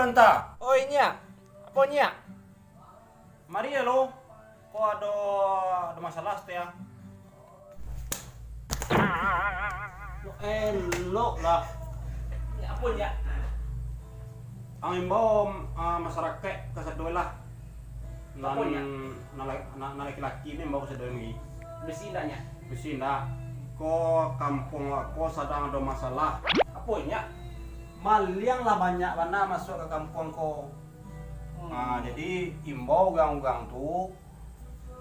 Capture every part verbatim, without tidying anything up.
Anta. Oi, Nyiak. Apo, Nyiak? Mari lo. Ko ado, ado masalah saketek a. Yo, elok lah. Apo, Nyiak? Ang imbau, ah, masarakaik kasadonyo lah. Apo, Nyiak? Nan, nan la-, nan, nan laki-laki ni imbau kasadonyo lai. Bisi indak, Nyiak? Bisi indak. Ko kampuang wak ko sadang ado masalah. Apo, Nyiak? Maliang lah banyak bana masuak ka kampuang ko. Hmm. Ah, jadi imbau urang-urang tu,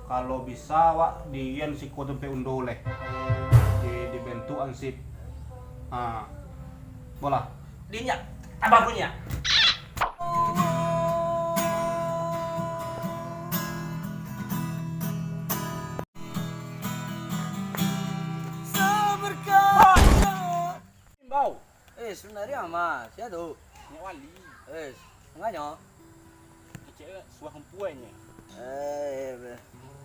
kalau bisa awak dirian siko tampek undo lai. Di, dibentuk hansip. Ah. Bolah. Di, Nyiak, tambah bunyi, Nyiak. Imbau. Eh, sabanari mah, sia tu? Nyiak Wali. Eh, manganyo? Kecek suah umpuannyo. Eh,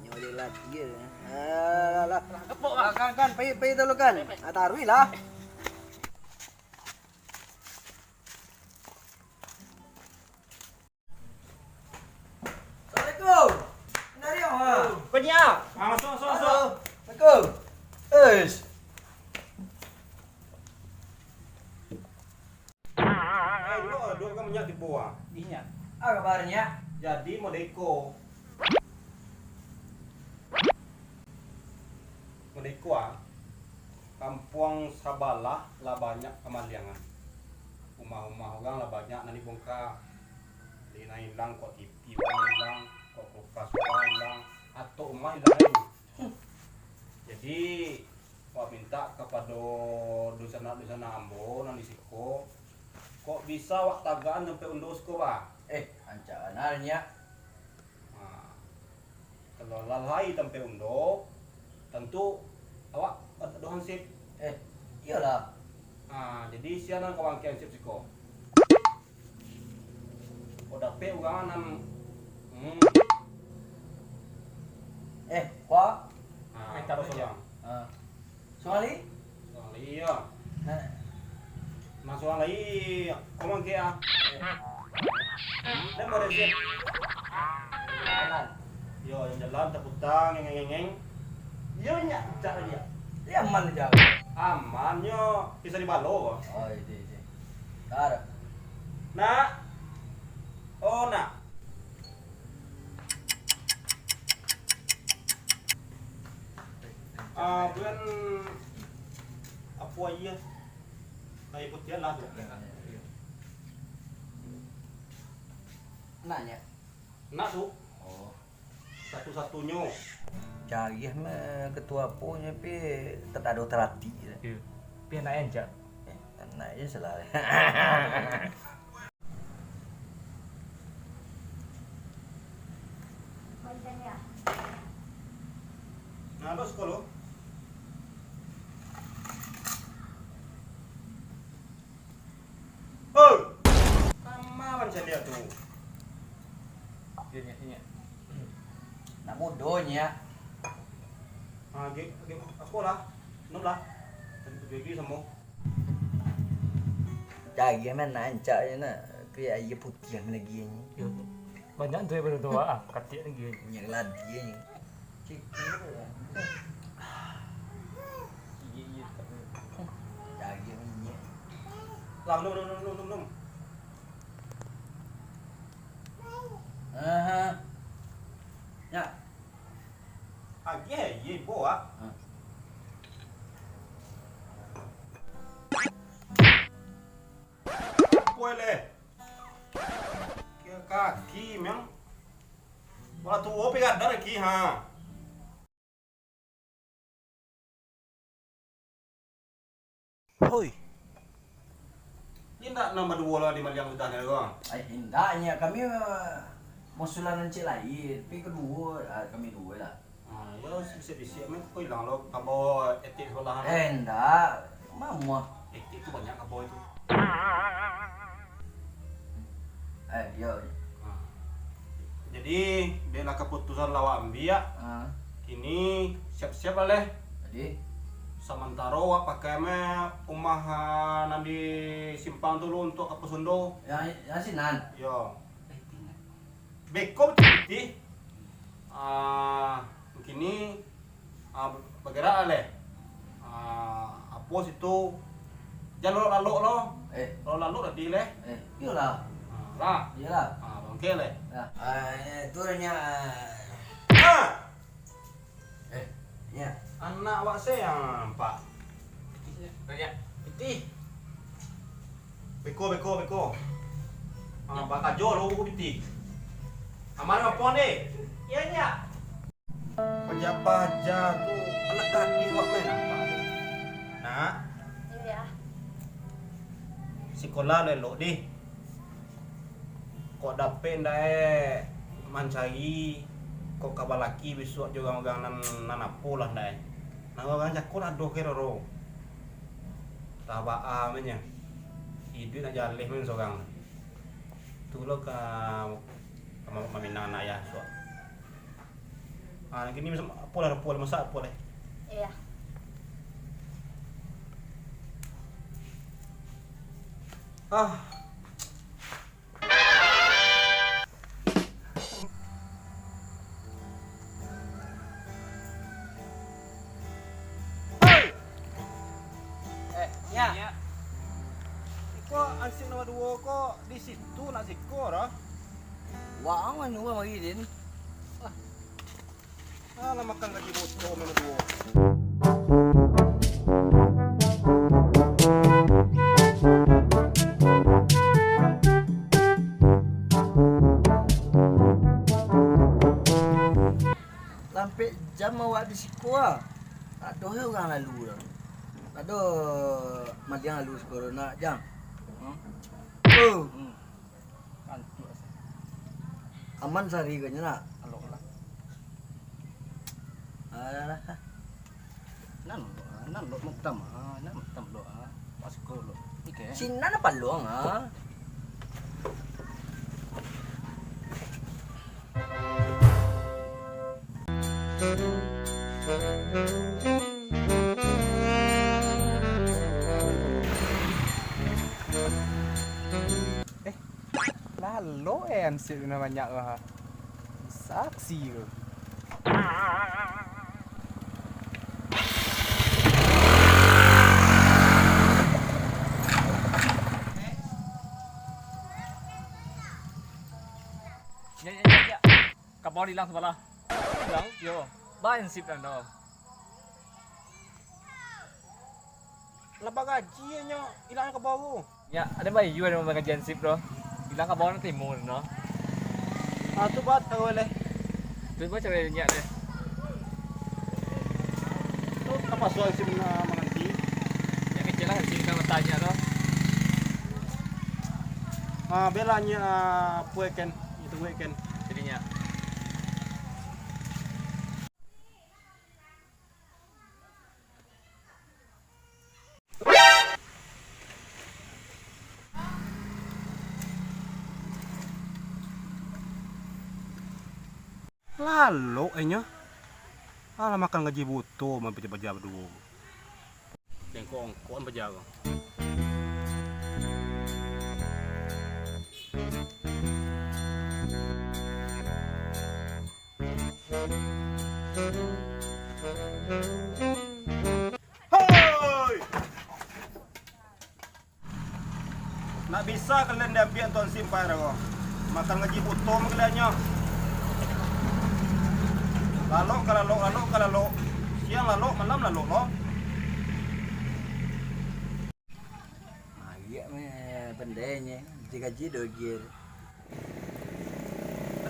nyo Wali lagi. Eh, lah, lah, lah. Lah, kan, kan, pai, pai dulu, kan. Ah, taruih lah. Assalamualaikum. Sabanari mah. Ko nyo. Ah, masuak, masuak, masuak. Assalamualaikum. Eish. Eh, duduak, duduak, kan banyak tibo, ah. Inyo. Apo kabarnyo? Jadi, modeko. Modeko, ah. Kampuang sabalah lah banyak kamaliangan. Rumah-rumah urang lah banyak nan dibongka. Nan ilang, kok T V urang ilang, kok kulkas urang ilang, atok rumah ilang lai. Jadi, wak mintak kapado dunsanak-dunsanak ambo nan di siko, kok bisa wak tagakan tampek undo siko, bah? Eh, rancak bana, Nyiak. Nah, kalau lah lai tampek undo, tantu awak ado hansip. Eh, iyolah. Nah, jadi sia nan ka mangke hansip siko. Kok dapek urang nan, hmm. Eh, ko. Nah, mintak ko surang. Ah. Surang lai? Surang lai, yo. Nah. Nah, surang lai, ko mangke, ah. Eh. Dah bareh, siap. Jalan. Yo, nan jalan taputang, ngengeng-ngengeng. Yo, Nyiak, cak lagi, yo. Iyo aman jauah. Aman nyo, bisa dibalo. Oh, itu, itu. Tar. Nak. Oh, nak. Ah, bukan apo aia. Aia putiah lah tu. Nak, Nyiak. Nak tu. Oh. Satu-satunyo. Cariah mah ketua aponyo, pi tak ado talatik. Iyo. Pi anak encak. Eh, anak je salah. Nah, lo sekolah. Hoi! Kama mancaliak tu? Inyo, inyo. Nak mudo, Nyiak. Ah, ge-, ge-, apo lah? Nup lah. Tadi tu baby samo. Cari men nak ancak je nak. Pi aia putiah lagi ni. Yo. Banyak tu daripada tu, ah. Katik lagi. Minyak keladi ni. Cikgu tu lah. Iya, iya, tak boleh. Cari minyak. Lah, minum, minum, minum, minum, minum. Aha. Ya. Agiah, iya, ibo, ah. Ha. Apo leh? Kaki, memang. Wala tuo pi gadang lagi, ha. Hoi. Indak nambah duo lah di maliang sudah ni, Bang. Ai, indaknyo. Kami, eh, mausulan nan ciek lai, tapi kaduo, ah, kami duo lah. Ah, yo, bisiak-bisiak, men, kok ilang lo, kabau etik sebelah, eh, indak. Mamuah. Etik tu banyak kabau itu. Eh, yo. Ah. Jadi, bialah kaputusan lah awak ambiak. Ah. Kini, siap-siap lah, leh. Jadi? Samantaro awak pakai mah umah, ah, nan di simpang tu lo untuak ka Posundo. Yang, yang sinan? Yo. Eh, tingga. Beko batua pitih. Ah, kini, ah, bagerak lah leh. Ah, apo situ? Jan lalok-lalok lo. Eh. Lalok-lalok tadi leh. Eh, iyolah. Ah, lah. Iyolah. Ah, bangke leh. Lah. Ah, tu nyo. Ah! Eh, nyo. Anak awak se yang nampak. Pitih, Nyak. Pitih. Beko, beko, beko. Ah, bakajo lo buku pitih. Aman apo, Dek? Iyo, Nyak. Paja-paja tu anak kaki awak main nampak, Dek. Nak. Iyo, Yah. Sikolah lo elok, Dek. Kok dapek ndak e mancari, kok ka balaki bisuak jo urang-urang nan, nan apo lah ndak e. Nan urang cako lah doh kiro ro. Tah baa mah nyo. Iduik nak jaleh main sorang. Tu lo ka, ka ma-, maminang anak ayah bisuak. Ah, nan kini masak apo lah, apo lah, masak apo lah. Iyo. Ah. Eh, Nyak. Iko ansip nomor duo ko di situ nak siko dah. Wah, ang manu mari, Din. Alah, makan gaji buto main duo. Lampek jam awak di siko ah. Tak ado urang lalu dah. Tak ado maliang lalu siko nak jam. Hmm. Oh. Hmm. Kantuak asa. Aman sahari ko nyo nak? Alok lah. Alah. Nan lo, nan lo muktam ah, nan muktam lo ah. Pas ko lo. Ike. Sinan apa lo ah? Eh, lalok eh ansip nan banyak tu ha. Saksi tu. Ya, ya, ya, ya. Kapau ilang sabalah. Ilang? Yo. Ba ansip nan do. Lah bagaji nyo ilang ka bawah. Nyak, ado bayu ado bagaji ansip tu. Ilang ka bawah timun no. Ah, tu bat kau leh. Tu bat cari nyak deh. Tu apa soal ansip na mananti? Nyak kecil lah ansip sama tanya tu. Ah, bela nyak, ah, puai ken, itu puai ken. Jadi nyak. Lalok e nyo. Alah makan gaji buto, main paja-paja baduo. Tengkok ongkok paja ko. Hoi! Nak bisa kalian diambiak tuan simpai ko. Makan gaji buto mah kalian nyo. Lalok ka lalok, lalok ka lalok. Siang lalok, malam lalok lo. Mariak meh pandai nye, gaji-gaji dogir.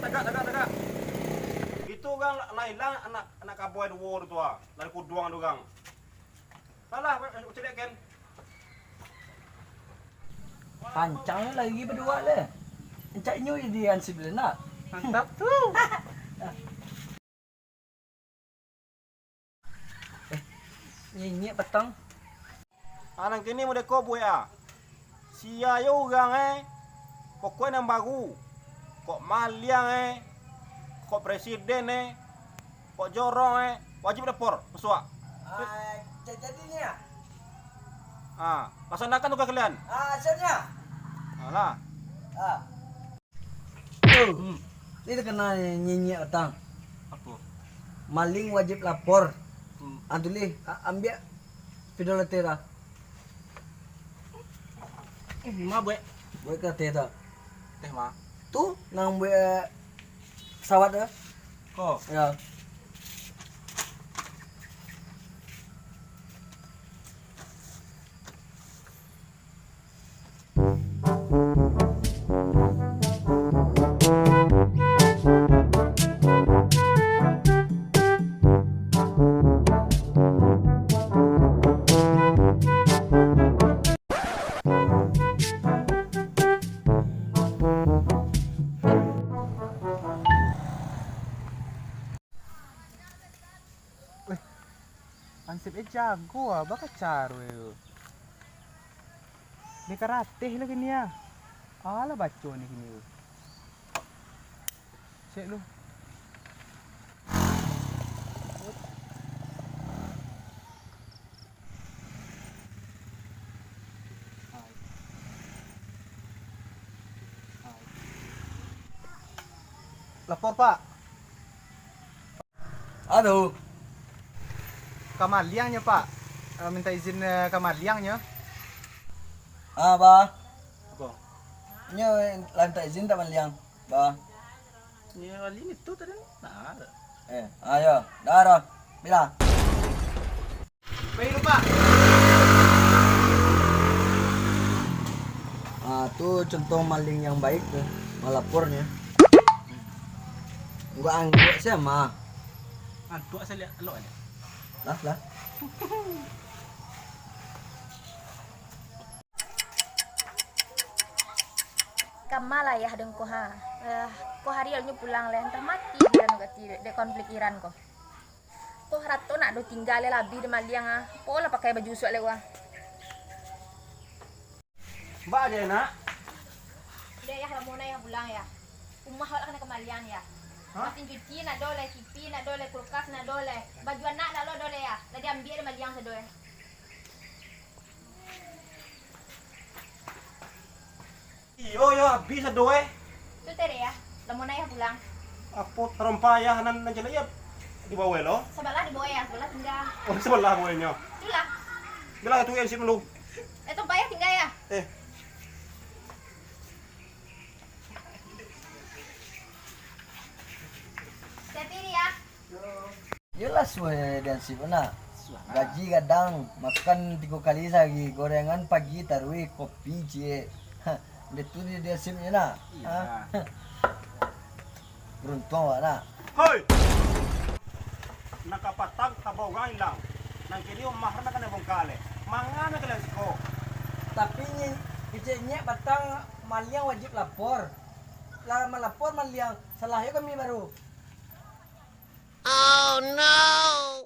Tagak, tagak, tagak. Itu urang lah, lah ilang anak, anak kaboi duo tu ah. Lah dikuduang tu urang. Lah, lah, caliak ken. Pancang lah lagi baduo leh. Encak inyo jadi ansip le nak. Mantap tu. Eh, nyinyik patang. Ah, nan kini mode ko buek ah. Sia yo urang eh. Pokok nan baru. Kok maliang eh. Kok presiden eh. Kok jorong eh. Wajib lapor, masuak. Ai, Jadinyo. Ah, laksanakan tugas kalian. Ah, asalnyo. Alah. Ah. Tuh. Hmm. Ni takana nyenyek batang. Apo? Maling wajib lapor. Hmm. Ah, tulih, a-, ambiak video latih dah. Eh, ma buek? Buek ka teh tu. Teh ma? Tu, nan buek, eh, pesawat tu. Ko? Ya. Weh, hansip e jago ah, bakacaru e tu. Dia karateh lah kini ah. Alah baco ni kini tu. Cek lu. Lapor, Pak. Aduh. Ka maliang nyo, Pak. Eh, minta izin, eh, ka maliang nyo. Ah, ba. Apo? Nyo lah minta izin tak maliang, ba. Nyo maling itu tadi. Nah. Eh, ayo. Dah, dah. Bila? Baik, lupa. Ah, tu contoh maling yang baik tu, malapornyo. Angguk-angguk sia mah. Antuak sia liak, elok aja. Lah, lah. Kama lah ayah den ko ha. Eh, ko hari alunyo pulang lai, antah mati pikiran ko gati dek konflik Iran ko. Ko harato nak do tingga lai, lah abih den maliang ah. Polah pakai baju usuak lai wah. Baa je nak? Dek yah, lamo na yah pulang yah. Umah awak lah kanai kamaliang yah. Hah? Masin cuci nak do lai, kipi nak do lai, kulkas nak do lai. Baju anak nak lo do lai yah. Lah diambiak den maliang sado eh. Iyo, yo, abih sado eh. Tu tadi yah, lamo na yah pulang. Apo tarompa yah nan, nan jelek yah dibawa lo? Sabalah dibawa yah, sabalah tingga. Oh, sabalah bawanyo. Itulah. Bilang tu yang sip dulu. Eh, tu payah tingga yah. Eh. Hati-hati ni yah. Jelas weh, di hansip nak. Suah. Gaji gadang, makan tigo kali sahari, gorengan pagi taruih, kopi ciek. Ha, itu di, di hansipnyo nak. Iyo. Ha? Baruntuang awak nak. Hoi! Nan kapatang taba urang ilang. Nan kini umah nan kanai bongka lai. Manga nan kalian siko? Tapi nyi-, kecek nyiak batang maliang wajib lapor. Lah malapor maliang, salah yo kami baru. Oh no!